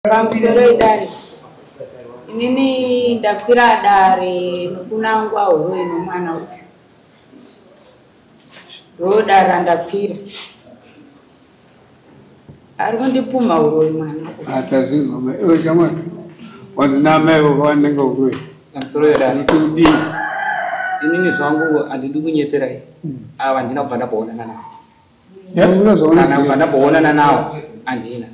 Pamusoro idare, inini ndakwira dare nokunangwa huroi nomwana uyu. Ro dare randakwira. Ari kundipumha huroi mwana uyu. Atazvinzwa iwe shamwari, wanzi namai vanenge uruwe. Pamusoro yedare. Kuti udii? Inini zvangu handidi kunyeperai, ava handina kubva ndamboonana navo. Kana kubva ndamboonana navo handina.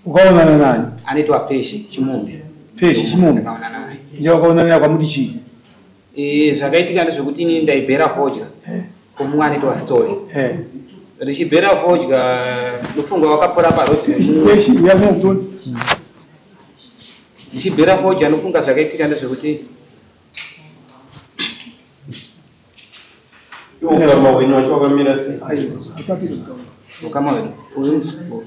Ukaonana nani? Anoitwa Peshi Chimombe. Peshi Chimombe. Ndakaonana naye. Ndiye wakaonana naye kwamuti chii? Zvakaitika ndezvekuti inini ndaibhera fodya kumumwe anoitwa Story. Ndichibhera fodya, ndofunga wakapfuura parodhi. Peshi yakuno. Ndichibhera fodya, ndofunga zvakaitika ndezvekuti Iwo ukama hwenyu wacho wakamira sei? Aiwa, asapira kutaura. Ukama hwedu uyu muzukuru.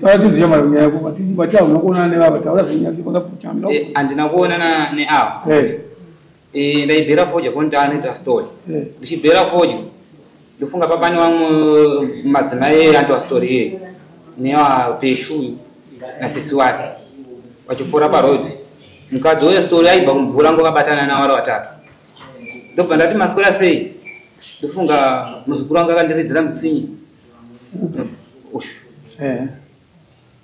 Taratidza shamwari nyaya yako, wati hauna kuonana nevava, taura zvenyaya yako kwakakuchamira. Handina kuonana neava. Ndaibhera fodya konti anoita Story. Ndichibhera fodya, ndofunga papane vamwe madzimai anoitwa Story iye newaPeshu uyu nasisi wake vachipfuura parodhi. Mukadzi uyo Story aibva kumvura ngo akabatana navo vari vatatu. Ndobva ndati, "Maswera sei?" Ndofunga muzukuru wangu akandiridzira mutsinye ushu.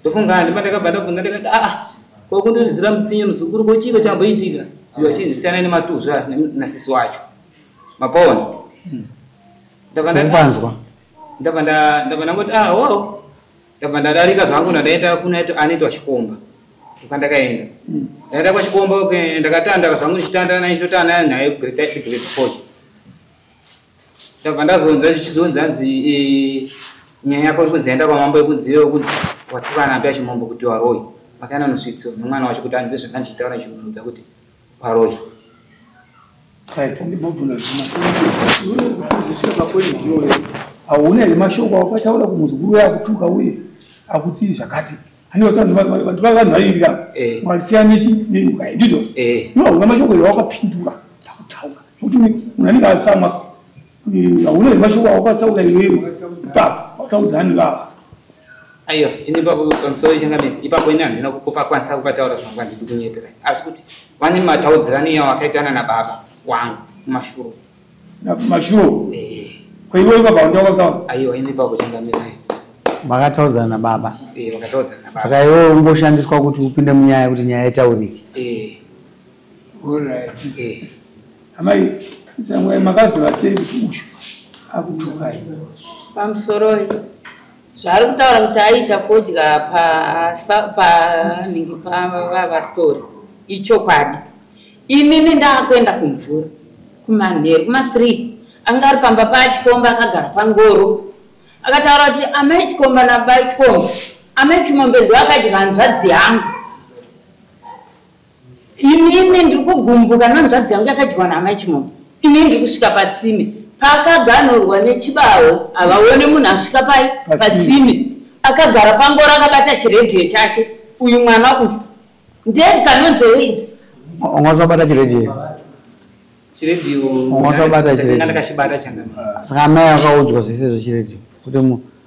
Ndofunga ndima ndakabva ndabvunza ndikati, "Aa, ko kundiridzira mutsinye muzukuru, ko chiko chamboitika?" Uyo achinzi, "Siyana nematuzvi aya," nasisi wacho mapaona. Ndabva ndati, Kwanzwa. Ndabva ndangoti, "Ah, wo." Ndabva ndadarika zvangu, ndandaenda kuna anoitwa Chikomba. Kwandakaenda, ndaenda kwaChikomba ndakatandara zvangu, ndichitandara naye, ndichitotandara naye grade four. Ndabva ndazonza zvichizonzi hanzi nyaya yako iri kunzi yaenda kwamambo, yekunzi iwe kunzi watukana ambuya Chimombo kuti waroi. Vakaenda nosvitso nemwana wacho kuti hanzi zvanga ndichitaura ndichimuudza kuti waroi. Ndibobvunza zvisvika papoindi iyoyo, hauna here mashoko awakataura kumuzukuru uye akutuka uye akuti zvakati? Vantu vanhu vairira mwasiyana nenguva, ndizvo? Iwe hauna mashoko here awakapindura pakutaura? Nokuti munhu anenge atsamwa. Hauna here mashoko awakataura iwewe ipapo wataudza vanhu ivava? Aiwa, ini ipapo, pamusoro changamire, ipapo ini handina kupakwanisa kupataura zvangu, handidi kunyepera, asi kuti vane mataudzirano iyawo akaitana nababa wangu kumashuro. Mashuro kwaiwe ipapa wandakataura? Aiwa, ini ipapo changamire, aiwa. Makataudzana nababa? Eh, vakataudzana nababa. Saka iwewe ungoshandiswa kuti upinde munyaya kuti nyaya itaurike? Eh. Alright. Eh. Amai tsamwai, makaziva sei kuti ushu akutukai? Pamusoroi, zvaari kutaura kuti aiita fodya panhingi pavavaStory ichokwadi. Inini ndaakuenda kumvura kumanheru kuma3, anga ari pamba paChikomba akagara pangoro. Akataura kuti amai Chikomba nabai Chikomba, amai Chimombe ndo akadya hanzvadzi yangu. Inini ndiri kugumbuka nanzvadzi yangu yakadyiwa naamai Chimombe. Inini ndiri kusvika patsime pakaganurwa nechibaho, havaoni munhu asvika pai patsime. Akagara pangoro akabata chiredhiyo chake. Uyu mwana uyu ndekanonzewe idzi. Ungazobata chiredhiyo? Chiredhiyo. Ungazobata chiredhiyo? Ndakachibata changamire. Saka amai akaudzwa zvese zvechiredhiyo kuti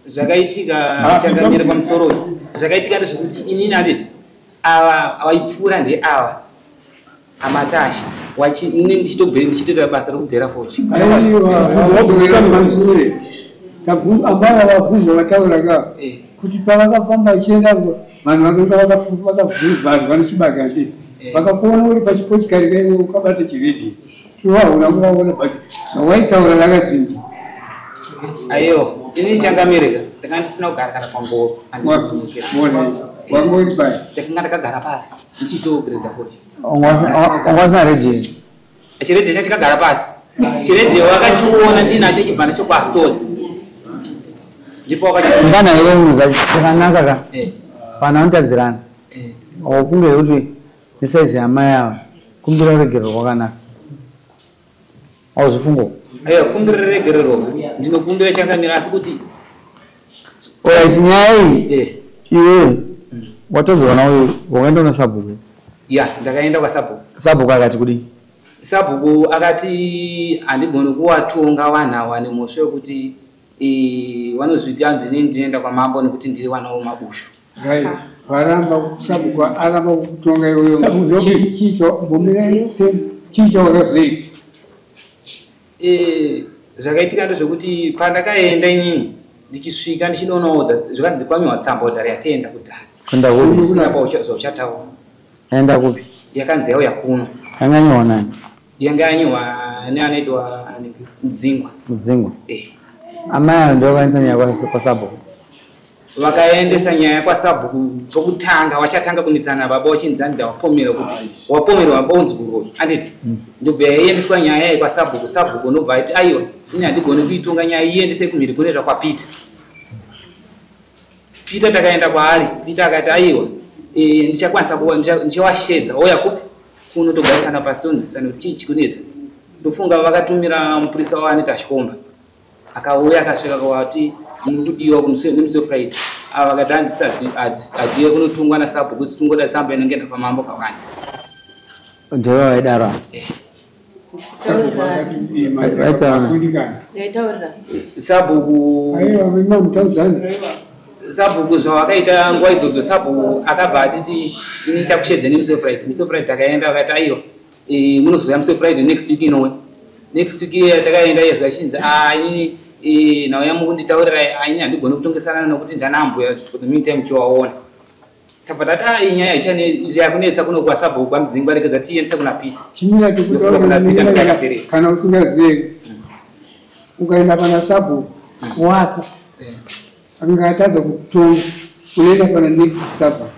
Zvakaitika changamire, pamusoro, zvakaitika ndezvekuti inini handiti ava vaipfuura ndeava amatasha inini ndichitoita basa rekubhera fodya. Amai vabvunza vataura ka kuti pavakafamba vachienda, vanhu vakanga vakavhurwa vanochibaka ndi vakakuona uri pachipochikari kaiwe ukabata chiredhiyo. Iwe hauna kuvaona, but zvawaitaura vakazinzwa. Aiwa, inini changamireka, ndakanga ndisina kugara kana pangoro. Wanga uri pai? Ndakanga ndakagara pasi ndichitogreda fodya. Ungazina redhiyo? Chiredhiyo chacho chakagara pasi. Chiredhiyo wakachiona ndinacho chibva nacho kwaStory, ndipo wakachiona. Ngana iwe muza chakanaka ka vana vanotadzirana. Aufunge kuti nesaizi yamai ava, kumbira ruregerero kwakanaka, auzifungo? Aiwa, kumbira regerero ndinokumbira changamira, asi kuti Alright, nyaya iyi, iwewe watadzirwa nauyu, wakaenda una sabhuku? Ya, ndakaenda kwasabhuku. Sabhuku akati kudii? Sabhuku akati handigoni kuwatonga vanhu ava nemhosva yekuti vanozviti hanzi inini ndinoenda kwamambo nekuti ndiri vana wemabushu. Varamba sabhuku aramba kutonga iyoyo. Chii chawakazoita? Zvakaitika ndezvekuti pandakaenda inini ndichisvika ndichinonoodza zvakanzi kwanyorwa tsamba kudhara yatienda kudhara. Kuenda kupi? Isisina zvauchataura. Yaenda kupi? Yakanzi yauya kuno. Yanga yanyorwa nani? Yanga yanyorwa neanoitwa Mudzingwa. Mudzingwa. Amai ava ndivo vakaendesa nyaya kwasabhuku. Vakaendesa nyaya kwasabhuku chokutanga vachatanga kunetsana baba vachinzi wapomera kuti wapomerwa bonzi kuroyi anditi ndobva yaiendeswa nyaya iyi kwasabhuku. Sabhuku ndobva ati aiwa ini handigoni kuitonga nyaya iendese kumhiri kunoitwa kwaPita. Pita takaenda kwaari, Pita akati aiwa ndichakwanisa ndichawashedza ouya kupi kuno togarisana pasi tonzwisisana kuti chii chikunetsa. Ndofunga vakatumira mupurisa wavo anoita Shikomba akauya akasvika kwati muri kudiwa nemusi weFriday. Ava vakati hanzi hatiye kunotungwa nasabhuku tingoda tsamba inongoenda kwamambo kawani. Ndivo vaidaro. Sabhuku sabhuku zvavakaita nguva idzodzo sabhuku akabva atiti ini chakushedza nemusi weFriday. Musi weFriday takaenda vakati aiwa munozouya musi weFriday next week inowe. Next week iya takaenda iye zvikachinzi inini nauya mukunditaurira ini handigoni kutongesana nokuti ndana ambuya for the meantime chiwaona. Tabva tati iyi nyaya yakunetsa kuno kwasabhuku kwaMudzingwa regedza tiiendese kuna Pita. Chimira tokutaura kana usingazivi ukaenda pana sabhuku wako akanga atadza kutonga unoenda pana next sabhuku.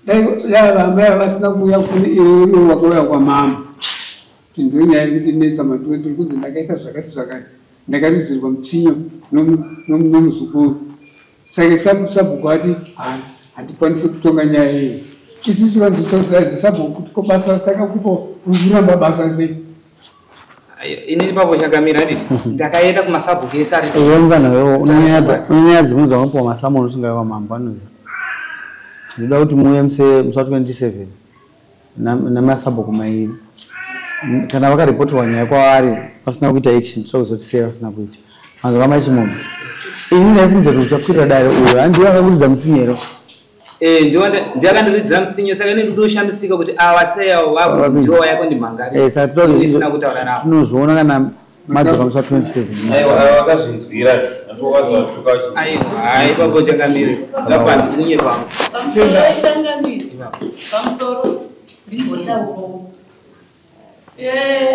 Dai amai vasina kuuya kune iwe wakauya kwamambo. Ndiyo nyaya iri kundinetsa matuwe ndiri kunzi ndakaita zvakati zvakati ndakaridzirwa mutsinyo nomuzukuru. Saka sabhuku ati handikwanisi kutonga nyaya iyi. Isusu vanhu sabhuku kuti ko basa takakupa uri kuramba basa sei? Inini ipapo chakamira handiti ndakaenda kumasabhuku ese ari Iwe mufana wewe unonyaya dzimwe dzaunopiwa masamoni usingauyi kwamambo anoziva. Ndinoda kuti muuye musi wa27 namasabhuku mairi. Kana vakaripotiwa nyaya kwavari vasina kuita action toda kuzoti sei vasina kuita. Manzwa mai Chimombe. Ini ndaifunza kuti uchakwirira dare uyu handiwe akakuridza mutsinye here? Ndiye akandiridzira mutsinye saka ini ndoshamisika kuti ava sei avo vavo ndivo vauya kundimhangarira. Saka Ndisina kutaura navo. tinozoona kana madzoka musi wa27. Aiwa vakazvinzwira ndipo vazovatuka vachinzi. Aiwa ipapo chakamire ngapandi kunyepa. Pamusoro changamire. Pamusoro ndimbotaurawo.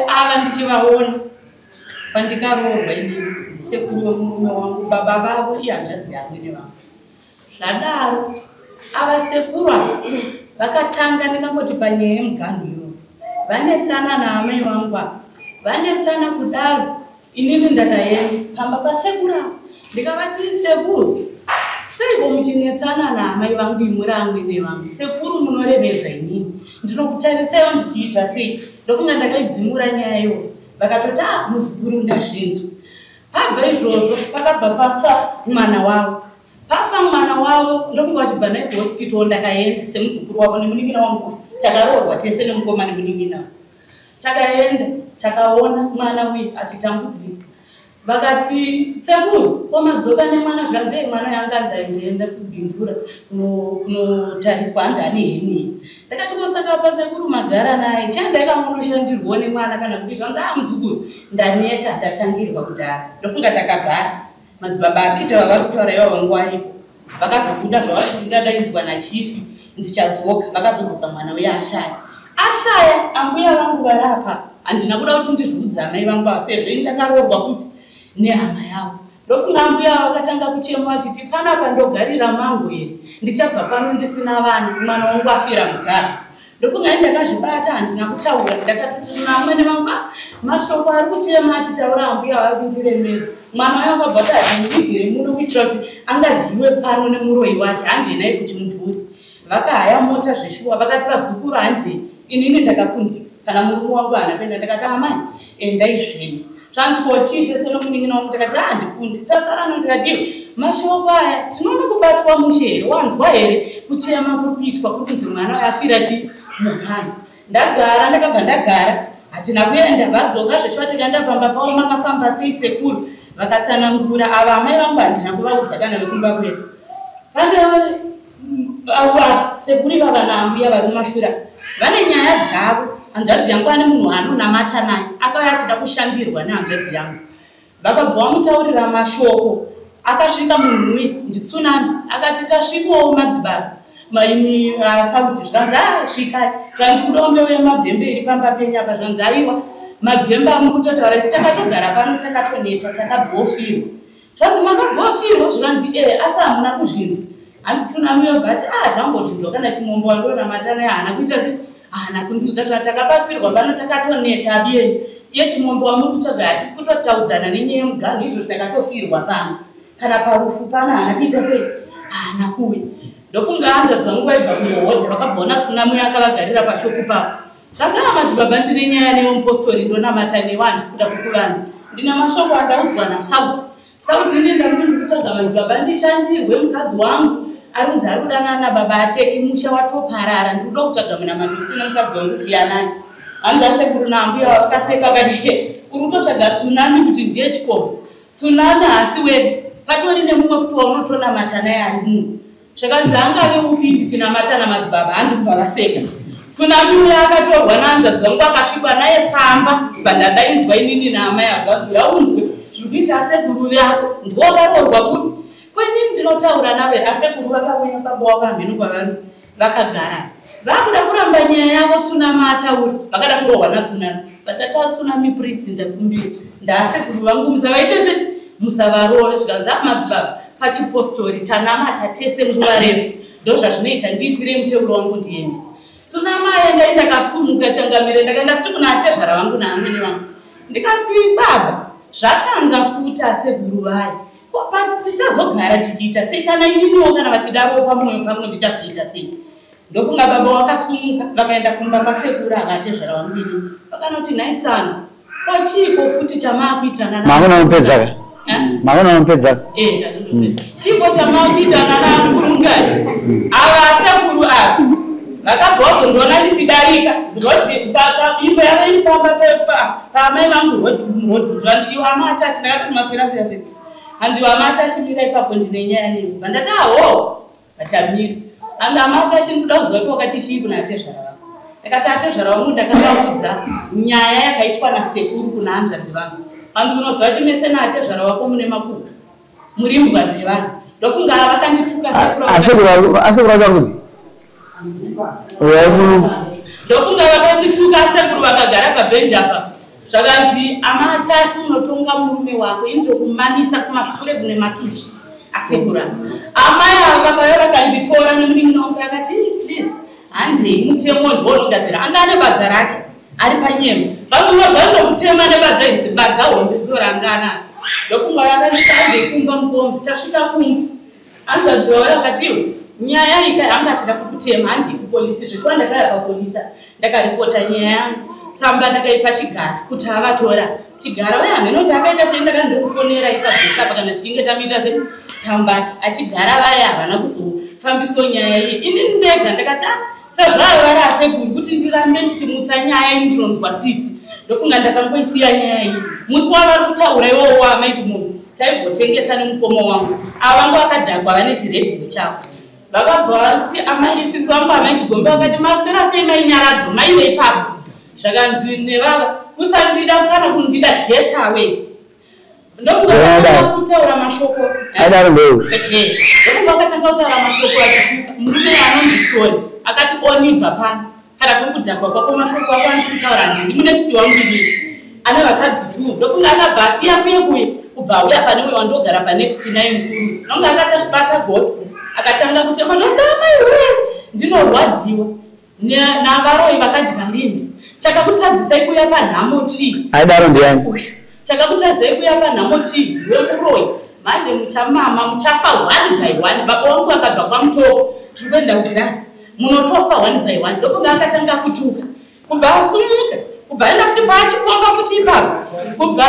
Ava ndichivaona pandikaroorwa inini sekuru vemurume wangu baba vavo ihanzvadzi yamwene vangu. Zvadaro ava sekuru ava vakatanga ndingangoti panyaya yemuganhu iyoyo vanetsana naamai vangu ava vanetsana kudaro inini ndakaenda pamba pasekuru ava ndikavati sekuru seiko muchinetsana naamai vangu imuri amwene vangu sekuru munoremedza inini ndinokutarisaiwo ndichiita sei ndofunga ndakaidzimura nyaya iyoyo vakatoti muzukuru ndazvinzwa. Pabva izvozvo pakabva pafa mwana wavo. Pafa mwana wavo ndofunga vachibva naye kuhospital ndakaenda semuzukuru wavo nemunin'ina wangu takaroorwa tese nemukoma nemunin'ina. Takaenda takaona mwana uyu achitambudzika. Vakati sekuru komadzoka nemwana zvikanzi mwana yanganzi aindienda kubhindura kunotariswa hanzi ane heniya. Ndakati kosaka pasekuru magara naye chiendai kamunoshandirwawo nemwana kana kuti zvanzi muzukuru ndaneta ndatangirwa kudhara. Ndofunga takagara madzibaba aPita vavari kutaura ivavo vangu varipo. Vakazobuda zvavati ndadaidzwa nachifi ndichadzoka vakazodzoka mwana uya ashaya. Ashaya ambuya vangu varapa handina kuda kuti ndizviudze amai vangu ava sezvo ini ndakaroorwa kupi nehama yavo. Ndofunga ambuya vakatanga kuchema vachiti panapa ndogarira mangu here ndichabva pano ndisina vana mwana wangu afira mugara. Ndofunga ini ndakazvibata handina kutaura ndakati amwene vangu mashoko ari kuchema achitaura ambuya vari kundiremedza. Mwana wavo akabva ati handimuvigire muno kuitira kuti angadyiwe pano nemuroyi wake handinai kuti mumvuri. Vakahaya mota zveshuwa vakati vazukuru handei inini ndakakundika kana murume wangu haana kuenda ndakati amai endai zvenyu. Zvanzi kochiite senomunin'ina wangu ndakati handikundi tasarano ndikati iwe mashoko aya tinoona kubatwa mushe here wanzwa here kuchema kuri kuitwa kuri kunzi mwana uyu afira chi mugano. Ndagara ndakabva ndagara hatina kuenda vadzoka zveshuwa tikaenda pamba pavo makafamba sei sekuru vakatsanangura ava amai vangu handina kuvaudza kana vekumba kwedu. Pane Sekuru vava naambuya vari mumashure vane nyaya dzavo. Hanzvadzi yangu ane munhu anonamata naye, akauya achida kushandirwa nehanzvadzi yangu. Vakabva vamutaurira mashoko. Akasvika munhu uyu nditsunami, akati tasvikawo madzibaba maimi Sauti. Zvikanzi svikai. Zvanzi kuda mbeu yemabvembe iri pamba penyu apa. Zvanzi aiwa, mabvembe amuri kutotaura isu takatogara pano takatoneta, takabvofirwa. Zvanzi makabvofirwa? Zvikanzi asi hamuna kuzvinzwa. Hanzi tsunami yobva ati tambozvinzwa, kana Chimombo wandonamata naye haana kuita se haana kundiudza. Zvanzi takapafirwa pano takatoneta abiyenyu, iye Chimombo wamuri kutsvaga hatisi kutotaudzana nenyaya yemuganhu, izvozvo takatofirwa pano, kana parufu pano haana kuita sei, haana kuuya. Ndofunga hanzvadzi vangu vaibva kunohodha, vakabvaona tsunami akavagarira pashopu pavo. Zvanzi madzibaba, ndine nyaya newe mupostori, ndonamata newe, handisi kuda kukuvanza. Ndine mashoko andaudzwa naSauti. Sauti ine ndakuti ndiri kutsvaga madzibaba ndishandirwe, mukadzi wangu ari kunzi ari kudanana baba ateki, musha watoparara, ndiri kuda kutsvaga munamato kuti nemukadzi wangu tiyanani. Hanzi asekuru naambuya vakaseka vakati uri kutotsvaga tsunami kuti ndiye chikomba. Tsunami haasi wedu, patori nemumwe futi waunotonamata naye ari munhu. Zvakanzi angave upi ndichinamata namadzibaba? Hanzi kubva vaseka. Tsunami uyo akatorwa nahanzvadzi vangu akasvikwa naye pamba, bva ndadainzwa inini naamai azvanzi yaunzwe zviri kuita asekuru vako, ndiwo wakaroorwa kuri kwenini ndinotaura navo. Asekuru vakauya baba wavo hamheno kwavari vakagara, vakuda kuramba nyaya yavo. Tsunami atauri, vakada kurohwa natsunami. Vadata tsunami priest, ndakumbira ndaasekuru vangu, musavaite se musavarove. Zvikanzi madzibaba, pachipostori tanamata tese nguva refu, ndozvazvinoita, ndiitirei muteuro wangu ndiende. Tsunami aenda, ndakasumuka changamire, ndakaenda futi kuna atezvara vangu naamwene vangu, ndikati baba, zvatanga futi asekuru vaya, tichazogara tichiita sei? Kana ininiwo kana vachidarowo pamwoyo pangu ndichazoita sei? Ndofunga baba wakasumuka vakaenda kumba kwasekuru akatezvara vangu inini, vakanoti nhai tsano, kochiiko futi chamaakuitana? Makona unopedzaka, makona unopedzaka. Chiiko chamaakuitana namukurungani ava asekuru ava? Vakabva vazondiona ndichidarika imba yava iri pamba paamai vangu road. Zvanzi iwo amatachi, ndakati kumasirasirasira, hanzi vamatachi mira ipapo, ndine nyaya newe. Bva ndati aho, vatamira. Hanzi amatachi, ndinoda kuziva kuti wakati chii kuna atezvara vangu. Ndakati atezvara vangu ndakavaudza nyaya yakaitwa nasekuru kuna hanzvadzi vangu. Hanzi unoziva kuti mese naatezvara wako mune makuta, muri mbwa dzevanhu. Ndofunga vakandituka sekuru. Asekuru acho ari kupi? Ndofunga vakandituka sekuru vakagara pabhenji apa. Zvakanzi amatashi, unotonga murume wako, indokumanisa kumashure kune matuzvi asekuru. Amai ava vakauya vakanditora nemunin'ina wangu, akati please handei, mutemo ndiwonogadzira. Anga ane badza rake ari panyemba, vanhu unozandokutema nebadza idzi, badza hombe zo rangana. Ndofunga vakanditi handei kumba mukombe. Tasvika kumba, hanzvadzi vavo vakati nyaya ika hanga achida kukutema, handei kupolisi. Zveshuwa ndakaya papolisa, ndakaripota nyaya yangu, tsamba ndakaipa Chigara kuti avatora. Chigara uye hameno kuti akaita sei, ndakandokufonera ikabvisa apa kana tichinge tamuita se tambati achigara vaya havana kuzofambisawo nyaya iyi. Inini ndega ndakati sezvo avo vari asekuru, kuti ndirambe ndichimutsa nyaya iyi ndinonzwa tsitsi. Ndofunga ndakangoisiya nyaya iyi. Musi wavari kutaura iwowo wamaiti munhu taibvotengesa nemukoma wangu, ava vangu vakadhakwa vane chiredhiyo chavo, vakabva vati amai isisi vangu amai Chigombe vakati maswera sei mai Nyaradzo, maive ipapo? Zvakanzi nevava kusandida kana kundida, get away. Ndofunga kutaura mashoko. Aidaro mbeu. Ndofunga vakatanga kutaura mashoko achituka murume anonzi Stone, akati onibva pano kana kuri kudhakwa kwako, mashoko ako andiri kutaura handidi, munext wangu inini ane vakadzi tu. Ndofunga akabva asiya kuye kuye kubva auya pane uyo wandogara panext naye mukuru, nonga akabata gotsi akatanga kuchema, ndodamaiwe, ndinorwadziwa navaroi vakadya rindi, chakakutadzisai kuya panhamo chii? Aidaro ndiani? Uyu chakakutadzisai kuya panhamo chii? Ndiwe muroi, manje muchamama, muchafa one by one. Baba vangu vakabva kwamutoko, tiri kuenda kugirasi, munotofa one by one. Ndofunga akatanga kutuka kubva asumuka, kubva aenda futi paachikomba futi ipapo, kubva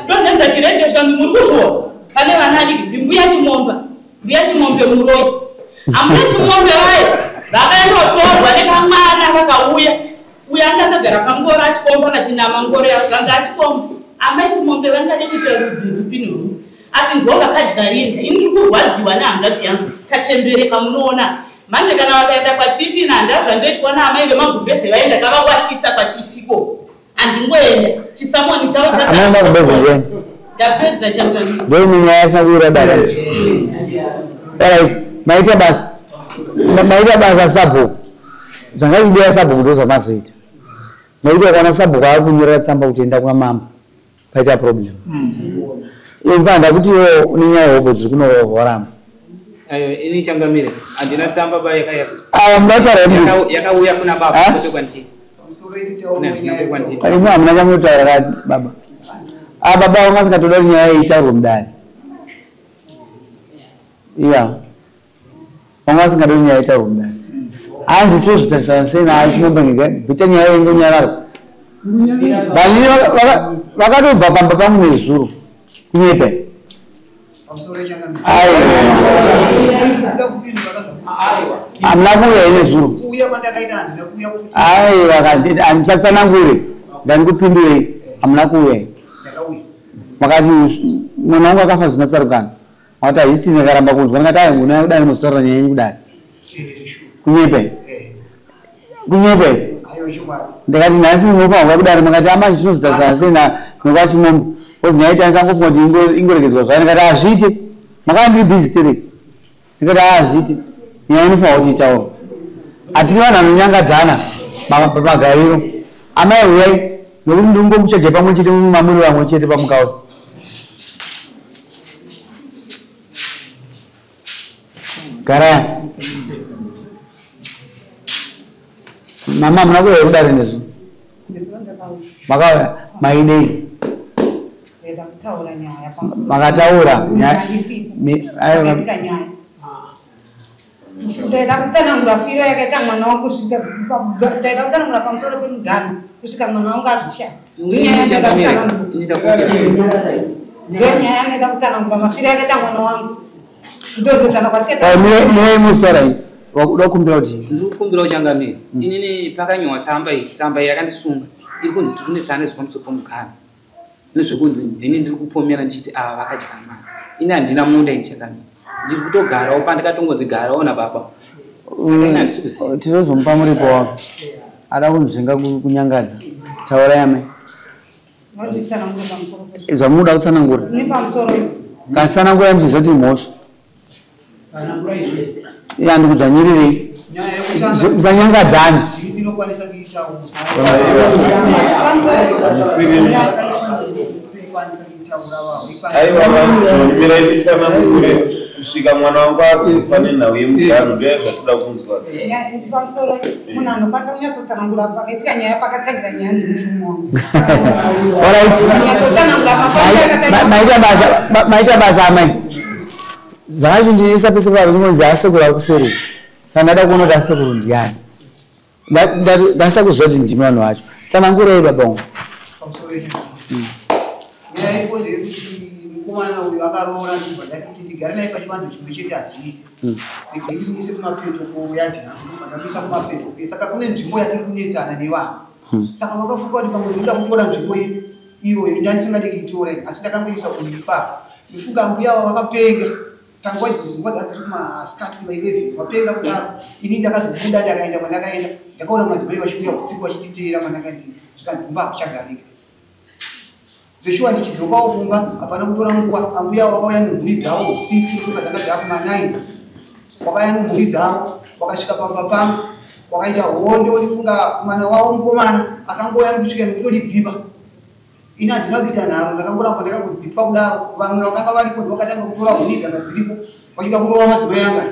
donhedza chiredhiyo, chikanzi muri kuzviona pane vana adiki, ndimbuya Chimomba, mbuya Chimombe muroi. Ambuya Chimombe vayo vakaendotorwa nekamwana, vakauya, uyo anga akagara pangoro achikomba, vachinama ngoro yavo, vanga achikomba. Amai Chimombe vangade kuita rudzidzi pinhuru, asi ndo vakadya rinda. Ini ndiri kurwadziwa nehanzvadzi yangu, kachembere kamunoona. Manje kana vakaenda kwachifi ina handazvandoitwa naamai vemagumbeze vaenda kavakwatisa kwachifi ikoko. Handingoenda. Chisamoni chavo Amai magumbeze ndiani? Ndapedza chamgani. Ndio nyaya yasina dare. Alright, maita basa. Maita basa sabhuku. Zvangachidiwa sabhuku ndozvamazoita. Nokuti wakaona sabhuku akunyora tsamba kuti enda kwamambo. Paita problem. Iwe mfana kuti iwe une nyaya hobo dziri kunororamba. Ayo ini changamire handina tsamba ba Ava mudataura imi. yakauya kuna baba kwete kwandiri. Imi hamuna chamunotaura ka baba. Ah baba vanga vasingatoda kuti nyaya iyi itaurwe mudare. Iya. Vanga vasingadi kuti nyaya itaurwe mudare. Hanzi tozvitarisana sei naye chinomba ngega bita nyaya iyi ingonyararwa. Vanini vakatobva pamba pangu nezuro. Kunyepa. Hamuna kuuya ine zuro. Aiwa, musatsanangure. Ndandikupindurei. Hamuna kuuya. Makati mwana wangu akafa zvisina tsarukano. Makati haisi ndakaramba kunzwa. Ndikati aiwa ngona kudai muzotaura nyaya yenyu kudai. Kunyepa. Kunyepa. Ndikati nhasi munofanirwa kudai. Makati amachi tinozotarisana sei nekwachimombo. Kozi nyaya itangangofunga kuti ingoregedzwa zvayo. Ndikati hazviite. Makanga ndiri busy stereki. Ndikati hazviite. Nyaya inofanirwa kuti itaurwe. Hatidi vanhu vanonyangadzana pamagariro. Amai uyai nokuti ndiri kungokuchajai pamwe chete mamuri vamwe chete pamukauya. Garai. Mama hamuna kuuya kudare nezvo. Makauya maidei? Makataura nyaya. Ndaida kutsanangura firo yakaita mwana wangu kusvika ndaida kutsanangura pamusoro pemugano kusvika mwana wangu azoshaya. Nyaya yandaida kutsanangura mafiro yakaita mwana wangu. Kudodozana kwatikaita. Mirai muzotaura iyi. Wakuda kukumbira kuti ndiri kukumbira uchangamire. Inini pakanyorwa tsamba iyi, tsamba iyi yakandisunga. Iri kunzi tiri kunetsana nezvepamusoro pemugano. Nezvekunzi ndini ndiri kupomera ndichiti ava vakadya mari. Ini handina munda ini changamire. Ndiri kutogarawo pandakatongonzi garawo nababa. Saka ini handisi kuziva. Tinozomupa muripo wako. Ada kunzvenga kunyangadza. Taurai amai. Zvamunoda kutsanangura. Katsanangura muchiziva kuti mhosva. Iya ndikudzvanyirirei. Musanyangadzana. Aiwa vanhu titsanangure kusvika mwana wangu azofa nenhau yemugano ndiyo zvatoda kunzwa. Pamusoro munhu anokwanisa kunyatsotsanangura pakaitika nyaya pakatangira nyaya nemurume wangu. Alright. Maita basa amai. Zvakachindinetsa pese pari kunonzi asekuru ari kuseri. Saka ndada kuona kuti asekuru ndiani. Ndasisa kuziva kuti ndimi vanhu vacho. Tsanangurei baba wangu. Nyaya iko ndeyekuti mukomana uyu akaroora ndibva ndati kuti ndigare naye pachivanze chimwe chete hazviite. Ndiise kumapeto kuyadhi yangu, ndamisa kumapeto. Saka kune nzvimbo yatiri kunetsana nevanhu. Saka vakafunga kuti pamwe ndinoda kutora nzvimbo iyoyo ndandisingade kuitora asi ndakangoisa kuipapo. Ndifunga ambuya ava vakapenga. Panguva idzi nguva dzadziri kumasikati kuma11 vapenga kudaro. Ini ndakazobuda ndakaenda kwandakaenda. Ndakaona madzimai vachiuya usiku vachinditeera kwandakaenda. Zvikanzi kumba hakuchagarika. Zveshuwa ndichidzokawo kumba hapana kutora nguva. Ambuya vakauya nemhuri dzavo usiku kufunga dzanga dzakuma9. Vakauya nemhuri dzavo vakasvika pamba pangu vakaita hondo. Ndifunga mwana wavo mukomana akangouya kusvika nekutodidzipa. Ini handina kuita nharo ndakangoramba ndakangodzipa kudaro. Vamwe vakanga varipo ndovakatanga kutora huni dzanga dziripo vachida kurova madzimai anga.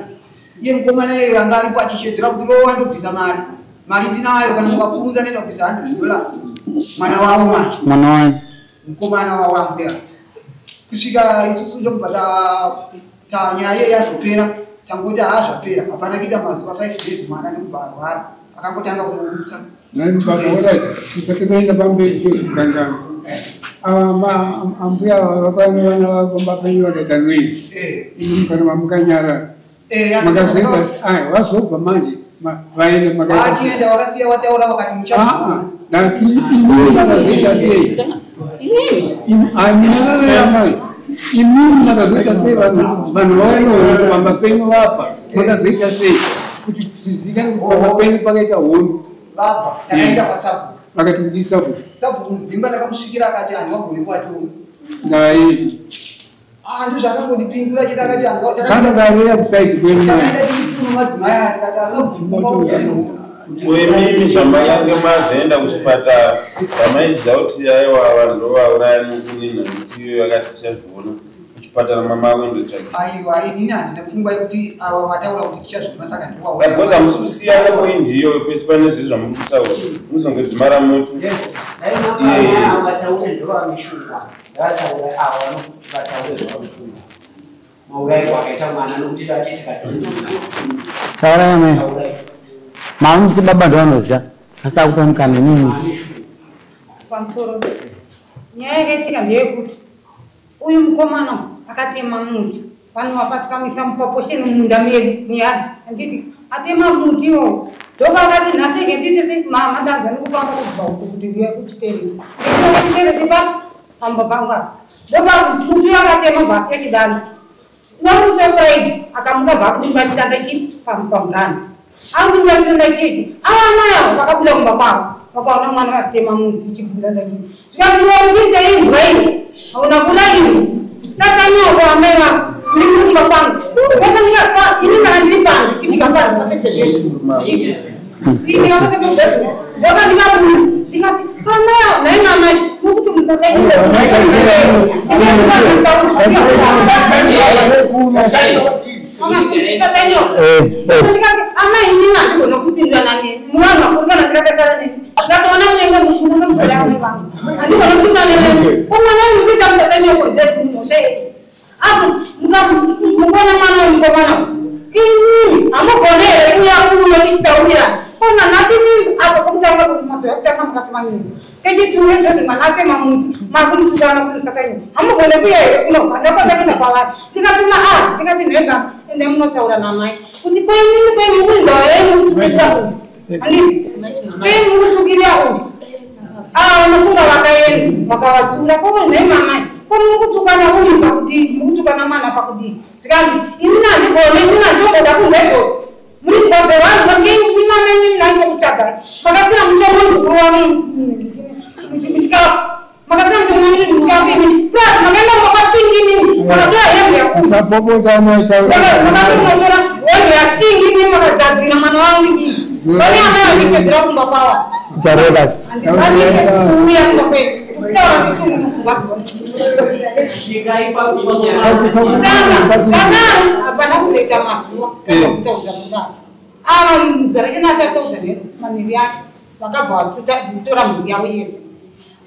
Iye mukomana iye anga aripo achichedzera kuti rova ndobvisa mari. Mari ndinayo kana mukapunza ndoenda kubvisa $100. Mwana wavo manje. Mwana wani? Mukomana wavo ambuya. Kusvika isusu ndokubva nyaya yazopera tangoti haazvapera. Hapana kuita mazuva 5 days mwana ndokubva arwara. Akangotanga kumutsa. Nani baba ora tisati maenda pamberi pekugangana. Ambuya vakauya nevana vavo pamba penyu vakaita noise. Imi kana mamukanyarara. Makazoita vazobva manje vaenda makaita. Vachienda vakasiya vataura vakati muchazviona. Ndati imi makazoita sei? Amai. Imi makazoita sei vanhu vauya pamba penyu vabva makazoita sei? Kuti zvizikanwe kuti pakaita hondo. Vabva takaenda kwasabhuku. Vakati kudii sabhuku? Sabhuku Mudzimba ndakamusvikira akati handiwagoni kuvatonga. Ndai. Ah, ndozvakangondipindura chete akati handiwa. Kanga karera kusaidi kwenyu. Takaenda tichituma madzimai aya tikati asabhuku. Imimi zvamakange mazoenda kuchipatara vamaiziva kuti aiwa vanhu ndovauraya mukunina nekuti iyo yakati tichazviona kuchipatara mama akuendotsvaka. Aiwa, inini handina pfungwa yekuti ava vataura kuti tichazviona saka ndinovauraya. Because hamusi kusiyana poindi iyoyo pese pane zvinhu zvamuri kutaura muzongodzimara muti. Dai vataure ndovamishunga ngavataure ava vataure zvavanofunga maurayiro akaita mwana nokuti dati tikadhonza. Taurai amai. Maamuti baba ndovanoziva asi takupa mukana imimi. Pamusoro, nyaya yakaitika ndeyekuti uyu mukomana akatema muti pano tikamisa mupaposheni mumunda medu muyadhi, handiti? Atema muti iwowo, ndopakati nhasi ike nditi se mama, ndanzwa nekufamba kubva uku kuti ndiuya kuchitereki, ndikuchitereki pa pamba pangu apa. Ndopa muti uyo akatema bvasi yechidanda wari musi weFriday, akamuka bva kudimba chidanda chi pamugano, akudimba chidanda chechi. Ava amai avo vakabuda kumba kwavo, vakaona mwana achitema muti chibuda ndachii, zvikanzi, "Uri kuita imbwa iyi, hauna kuraiwa satanyoko amai vako, ini ndiri kumba kwangu." Ini ndanga ndiri panze chibika panze pasebhedhedhi, chibika pasebhedhedhi. Ndopa ndikabuda ndikati, "Amai avo, nhai mamai, mukuti musatanyoko." Ndikati, "Amai, inini handigona kupindurana neni muvanhu vakuru kana ndikatasara neni, ndikatoona munenge munenge mugara amai vangu, handigona kupindurana neni. Ko mwana uyu kuita musatanyoko ndemhosva yei? Apo mukuona mwana uyu mukomana inini hamugone here kuuya kuno tichitaurirana? Kona nhasi apo pokutanga mazuva ekutanga mukati manyuzi kechituru izvozvi, mwana atema muti, makumutukana kuti musatanyoko, hamugone kuuya here kuno?" Handakwanisa kuenda kwavari. Ndikatuma a ndikati, "Nhai baba, endai munotaura namai kuti ko inini koi mukuindawa yai mukutukirira uyu, handiti? Sei mukutukirira uyu?" Ava vanofunga vakaenda vakavatsura. "Ko nhai mamai, ko muri kutukana uyu pakudii? Muri kutukana mwana pakudii?" Zvikanzi, "Inini handigone, inini handitomboda kunzwa izvozvo. Muri mbavha vanhu vangeimama, inini nandokutsvagai. Makasira mushonga muzukuru wangu muchikafu, makasira mushonga muchikafu inini, plus makaenda makasingi inini makatora hembe yaku Usapopota amai. Makatonotora hembe yasingi inini, makagadzira mwana wangu inini." Vane amai vachishedzera kumba kwavo. Taurei basi. Handikwanise kuuya kumba kwedu kutaura neshungu mukurwadziwa. Pakufa. Zvakadaro hapana kuzoita mazuva kutaudza kudaro. Ava mudzarachena akataudza nero manhiri acho, vakabva vatora mhuri yavo yese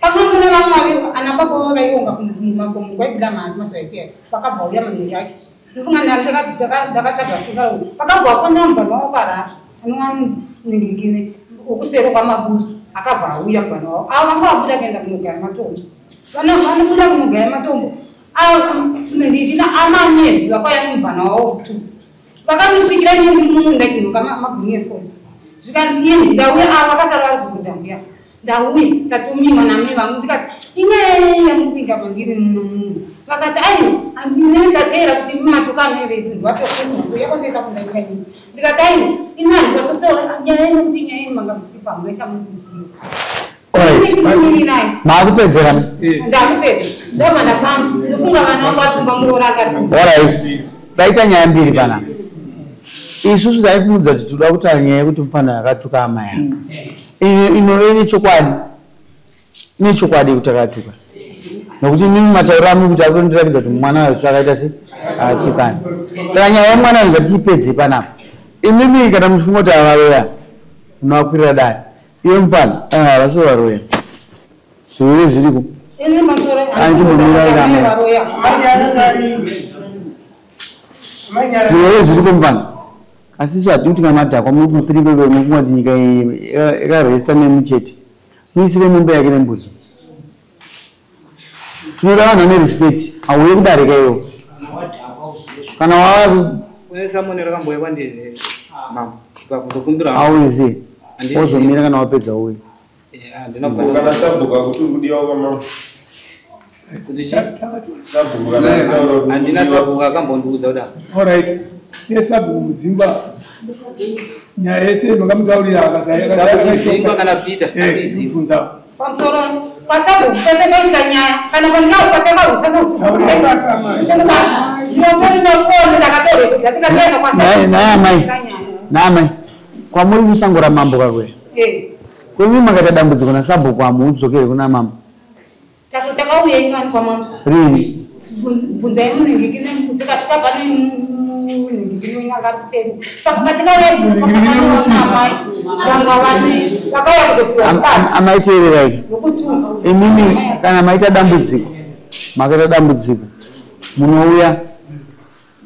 pamwe kune vamwe vave ana baba vavo vaionga mumakomo kwaibuda mari mazuva ese. Vakabva uya manhiri acho, ndofunga ndakatsvaga funga, vakabva vafonera mubvana wavo parasha anova ningikine wokusero kwamaburi. Akabva auya mubvana wavo. Ava vanga vabuda kuenda kunogaya matombo, vanobuda kunogaya matombo ningikina amamezvi, vakauya nemubvana wavo tu, vakandisvikira ini ndiri mumunda chinhuka maguni efodya. Zvikanzi, "Ini ndauya." Ava vakasara vari kubuda mbuya, "Ndauya ndatumiwa namai vangu." Ndikati, "Inyaya yamuri mandiri muno muno?" Vakati, "Aiwa, inini ndateera kuti mumatuka amai vedu vatokuya kondoisa kundaika ini." Ndikati, "Aiwa, ini handikwanisi kutaura nyaya ino, kuti nyaya ino manga musipa hamuna chamukuziva." Mirirai. Maakupedzera. Ndakupedza, ndobva ndafamba. Ndofunga vana vangu vatumba muroora akati. Alright, paita nyaya mbiri panapa. Isusu taifungudza kuti toda kutaura nyaya yekuti mufana akatuka amai aka. Inove nechokwadi, ine chokwadi yekuti akatuka, nokuti mimi matauriro amuri kuti akutondiratidza kuti mwana wacho akaita se atukana. Saka nyaya yemwana ngatiipedze panapa. Imimi kana muchifunga kuti avaroya, munovakwirira dare. Iwe mufana, havasi varoya, zvirwere zviriko. Ini masoro. Andimbomira amai. Varoya. Zvirwere zviriko mufana, asi isu hatidi kuti kamadhakwa muri kumupirikwe mukunga kuti nyika iyi yakaresta nemichete muisire mombe yake nembudzo. Tinoda vanhu vane respect. Hauye kudarika iwo kana wava. Kune samoni rakambouya kwandiri mama, ndokumbira. Auizi wozomira kana wapedza uye. Handina. Kana sabhuku akuti uri kudiwa kwamama. Kuti chi? Sabhuku kana kutaura kuti Handina uri kudiwa. sabhuku akambondiudza kuda. Alright, iye sabhuku Mudzimba. Nyaya yese makamutaurira akasaiziva kana Peter anoiziva. Pamusoro pasabhuku pese paitika nyaya kana pandingaupatanga usanousindinotori nefoni ndakatorekudza tikatoenda kwaamai naamai kwamuri musango ramambo kakwe kwemi makaita dambudziko nasabhuku hamuudzokere kuna mambo. Takauya ingani kwamambo rini? Bvunzai munhingikine tikasvika pane munhingikine akakuseri patikauya amai vanga vane vakauya kuzopiwa amai teererai imimi kana maita dambudziko makaita dambudziko munouya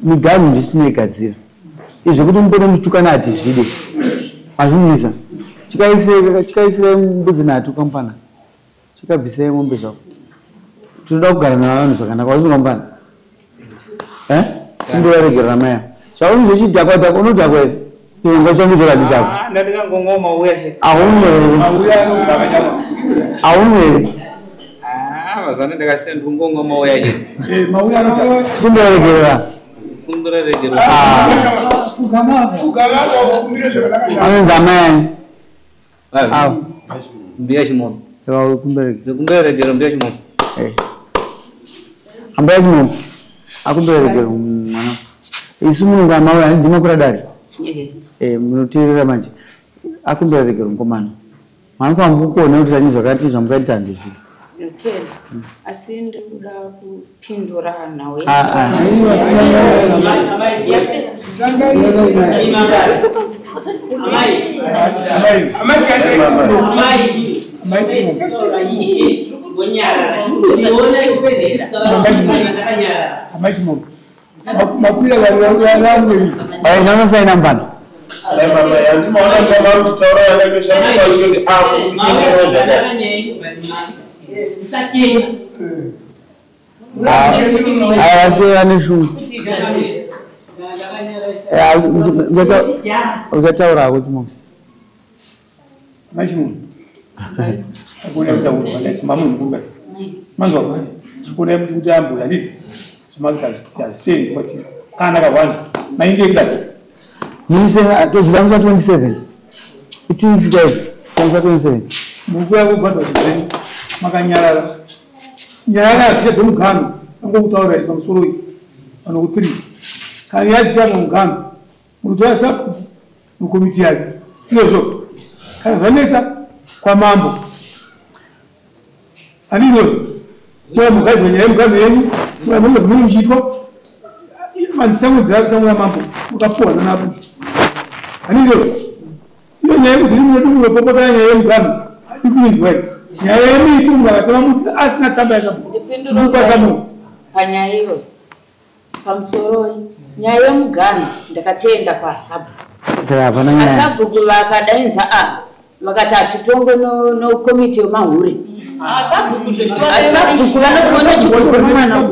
miganhu ndisu tinoigadzira izvo kuti mupone muchitukana hatizvide mazvinzwisa chikaisire mbudzi nhatu kampana chikabvisai mombe zvako tinoda kugara navanhu zvakanaka wazvinzwa kampana kundovaregerera maya zvaunozvochidhakwa dhakwa unodhakwa here iwe ngachangudzora ndidhakwa haunwe here haunwe here chikundovaregerera anonzi amai ani mbuya Chimomo kumberegero mbuya Chimomo ambuya Chimomo akumberegero mwana isu munonga amauya ndimakura dare munoteerera manje akumberegero mukomana manofanira kukuona kuti ani zvakati zvamukaita handizvi ndinotenda asi ndikuda kupindura nhau naanosaina mupana aya vase vane shungu uchataura hako Chimomo Mai Chimomo manzwa chikona kuti ambula ndizvo zvimakazsenzi kwati kana kawanda mainge kudai mise toziva 27 2 weeks time 27 mukuya kubhadha zvenyu makanyarara nyaya yazichebve mugano angokutaura pamusoro iyi pano 3 kana yazika mugano munotora sabhuku nekomiti yake izvozvo kana zvanetsa kwamambo ani izvozvo uya mugadzira nyaya yemugano yenyu uya munge munenge muchiitwa mandisango dzira mambo mukapuhwa nanapo ani izvozvo iyo nyaya yekuti munopopotana nyaya yemugano hadi kuinzwa iyi nyaya yemiti munhu akatema muti asina tsamba yakamupa panyaya iyoyo pamusoro nyaya yemugano ndakatoenda kwaasabhuku asabhuku vakadainza ava vakati hatitongwe nokomiti yemahure asabhuku vanotoona chikuru mwana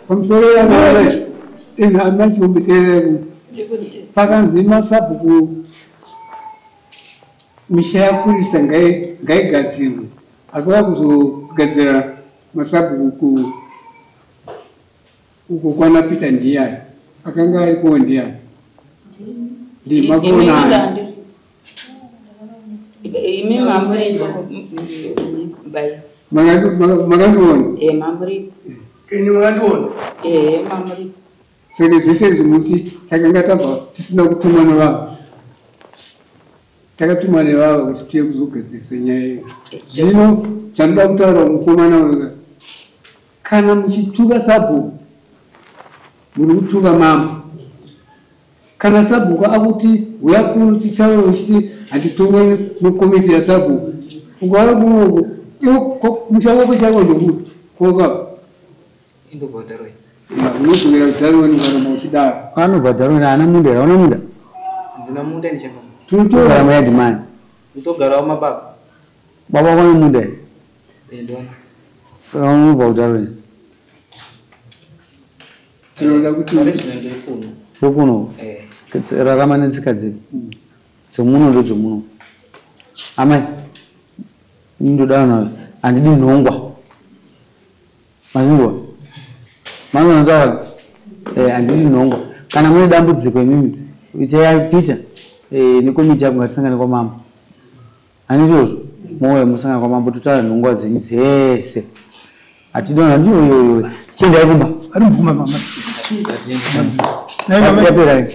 pamusoro amachimboteerera pakanzi masabhuku misha yakurisa ngaigadzirwe akauya kuzogadzira masabhuku uko kwana Peter ndiyani akanga arikowo ndiyani ndimakuonani imi mamuripo makandiona mamuripo ini makandiona mamuripo saka zvese izvi muti takanga tabva tisina kutumwa nevanhu takatumwa nevava kuti tiye kuzogadzirisa nyaya iyo zvino zvanoda kutaura mukomana uyu kana muchituka sabhuku muri kutuka mambo kana sabhuku akuti uya kuno titaure uchiti handitongwe nekomiti yasabhuku ukauya kunoku musha wako chako ndokuti koka unodzokera kudharweni ukaramba uchidaro anobva dharweni haana munda here auna munda ndina munda ndichanga tinotogara muyadhimani ndotogarawo mababa baba wako ane munda here ndona saka unobva kudharweni tinoda kuti ndokuno rarama netsika dzedu dzemuno ndodzemuno amai ndoda nawe handidi nhongwa mazvinzwa manzwa notaura handidi nhongwa Kana mune dambudziko imimi, itai Peter nekomiti yako ngatisangane kwamambo. Handizvozvo? Mouya musangana kwamambo totaura nhongwa dzenyu dzese. Hatidona handiyoyoyo. Chiendai kumba. Ari mvuma mama. Yapera.